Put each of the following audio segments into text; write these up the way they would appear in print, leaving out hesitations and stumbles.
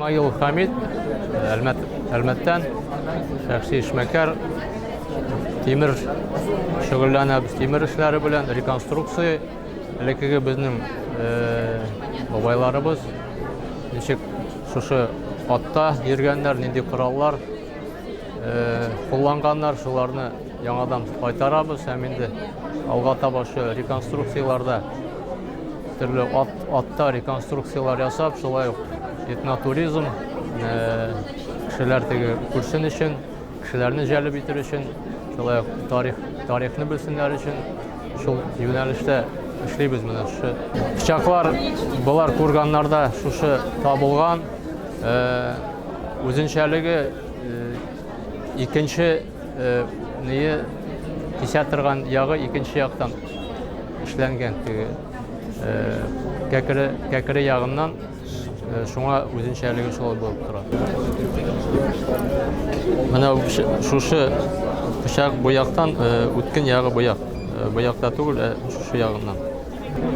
Исмаил Хамид, Әлмәт, Әлмәттән, шәхси эшмәкәр, тимер шөгыльләнәбез, тимер эшләре белән, реконструкция. Элеккеге безнең бабайларыбыз ничек шушы атта йөргәннәр, нинди кораллар кулланганнар, шуларны яңадан кайтарабыз һәм инде алга таба шу реконструкцияләрдә төрле ат, атта реконструкцияләр ясап, шулай ук этнотуризм, кешеләр теге күрсен өчен, кешеләрне җәлеп итер өчен, шулай ук тарих, тарихны белсеннәр өчен шул юнәлештә эшлибез менә шушы. Пычаклар болар курганнарда шушы табылган. Үзенчәлеге икенче ние кисә торган ягы икенче яктан эшләнгән теге кәкре кәкре ягыннан шуңа үзенчәлеге шулай булып тора. Менә шушы пычак бу яктан, үткен ягы бу як. Бу якта түгел, ә шушы ягыннан.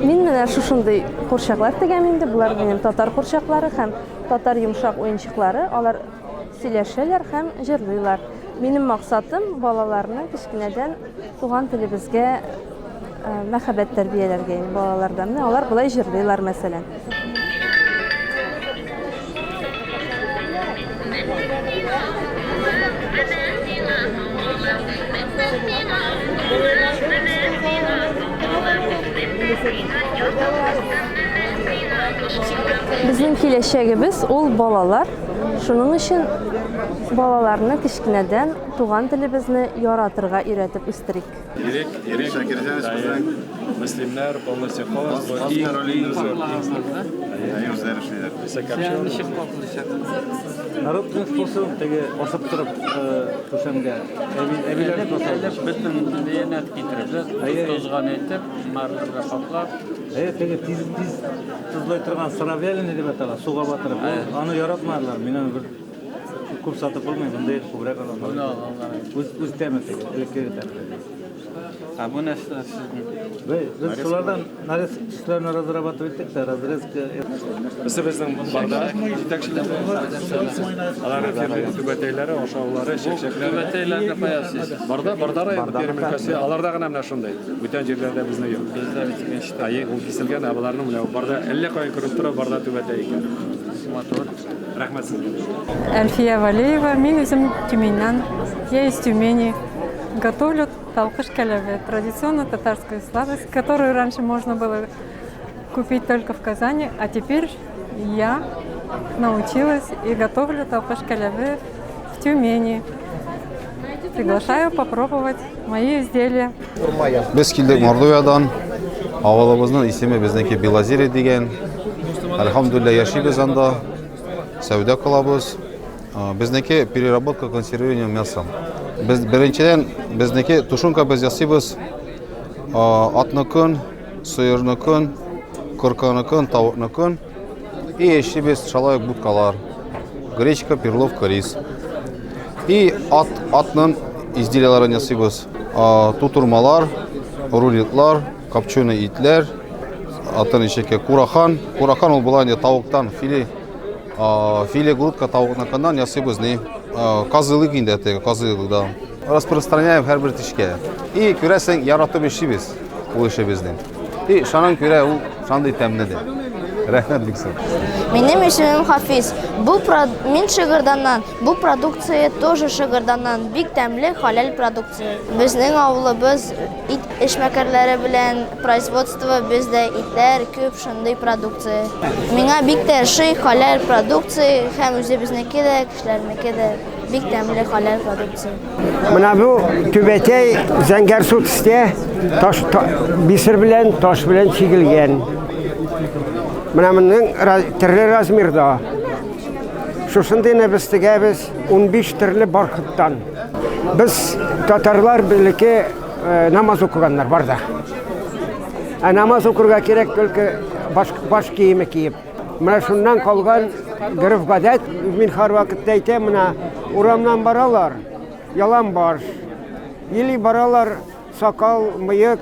Мин менә шушындый курчаклар тегәм инде. Болар минем татар курчаклары һәм татар йомшак уенчыклары. Алар сөйләшәләр һәм җырлыйлар. Минем максатым балаларны кечкенәдән туган телебезгә мәхәббәт тәрбияләргә инде балаларда. Менә алар болай җырлыйлар, мәсәлән. Безнең киләчәгебез ул балалар. Шуның өчен балаларны кечкенәдән туган телебезне яратырга өйрәтеп үстерик. Ирек, Ирек, Шакирҗанович безнең Мөслимнәр полностью холост. Иң зур, иң зур. Әйе, үзләре эшлиләр. Народный способ теге асып торып түшәмгә. Әбиләр Элек бөтен диянәт китереп, тозган итеп, марлярга каплап. Әйе, теге тиз тиз тозлай торган сыровяленый дип атала, суга батырып. Аны яратмадылар. Мин аны бер күп сатып булмый, монда күбрәк алалар. Үз үз тәме теге, элеккеге тәме. Ә бу нәрсә сезнең? Без шулардан нарез төсләрне разрабатывать иттек тә, разрезка. Берсе безнең барда җитәкчеләр. Алар фирма түбәтәйләре, ашаулары, чәкчәкләре. Түбәтәйләрне кая сез? Барда, Барда районы, Пермь өлкәсе. Аларда гына менә шундый. Бүтән җирләрдә безнең юк. Бездә бит икенче. Әйе, ул киселгән, ә боларның менә барда әллә каян күренеп тора, барда түбәтәй икән. Матур. Рәхмәт сезгә. Әлфия Валеева, мин үзем Тюменьнән. Я из Тюмени. Готовлю талкыш кәләве, традиционную татарскую сладость, которую раньше можно было купить только в Казани, а теперь я научилась и готовлю талкыш кәләве в Тюмени. Приглашаю попробовать мои изделия. Без килдек Мордовиядан. Авылыбызның исеме безнеке Белозерье дигән. Әлхәмдулилла яшибез анда. Сәүдә кылабыз. Безнеке переработка консервирования мяса. Без беренчедән безнеке тушенка без ясыйбыз. Атныкын, сыерныкын, кырканыкын, тавыкныкын. И эшлибез шалай ук будкалар. Гречка, перловка, рис. И ат, атның изделияләрен ясыйбыз. Тутырмалар, рулетлар, копченый итләр, атын ишеккә курахан. Курахан ул була инде тавыктан филе, филе грудка тавыкныкыннан ясыйбыз ни. Казылык инде теге, казылык да. Распространяем һәрбер тешкә. И күрәсең, яратып эшлибез ул эшебезне. И шаның күрә ул шандый тәмле дә. Рәхмәт бик зур. Минем исемем Хафиз. Бу мин Шыгырданнан. Бу продукция тоже Шыгырданнан. Бик тәмле халәл продукция. Безнең авылыбыз ит эшмәкәрләре белән производство бездә итләр күп шундый продукция. Миңа бик тә ошый халәл продукция һәм үзебезнеке дә, кешеләрнеке дә. Бик тәмле халәл продукция. Менә бу түбәтәй зәңгәрсу төстә таш та, бисер белән таш белән чигелгән. Менә моның төрле размерда. Шушындыйны без тегәбез 15 төрле бархаттан. Без татарлар элекке э, намаз укыганнар барда. Ә намаз укырга кирәк только баш, баш киеме киеп. Менә шуннан калган гореф-гадәт, мин һәрвакытта әйтәм, менә урамнан баралар, ялан баш. Или баралар сакал, мыек,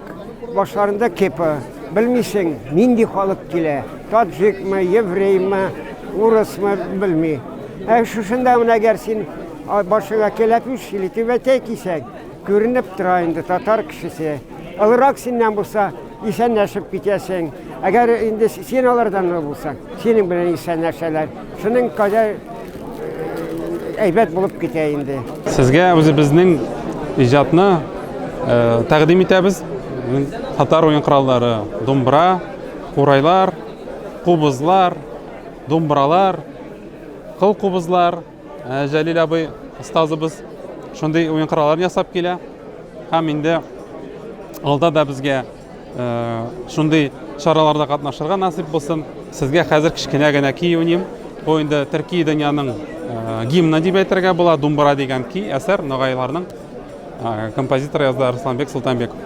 башларында кепа. Белмисең, нинди халык килә. Таджикмы, евреймы, урысмы, белми. Ә шушында менә әгәр син башыңа кәләпүш или түбәтәй кисәң, күренеп тора инде татар кешесе. Олырак синнән булса, исәнләшеп китәсең. Әгәр инде син алардан булсаң, синең белән исәнләшәләр. Шуның кадәр әйбәт булып китә инде. Сезгә үзебезнең иҗатны тәкъдим итәбез. Татар уен кораллары, думбра, курайлар, кубызлар, думбралар, кыл кубызлар. Җәлил абый остазыбыз шундый уен коралларын ясап килә. Һәм инде алда да безгә шундый чараларда катнашырга насыйп булсын. Сезгә хәзер кечкенә генә көй уйныйм. Бу инде төрки дөньяның гимны дип әйтергә була. Думбра дигән көй, әсәр ногайларның композитор язды Арсланбек Солтанбеков.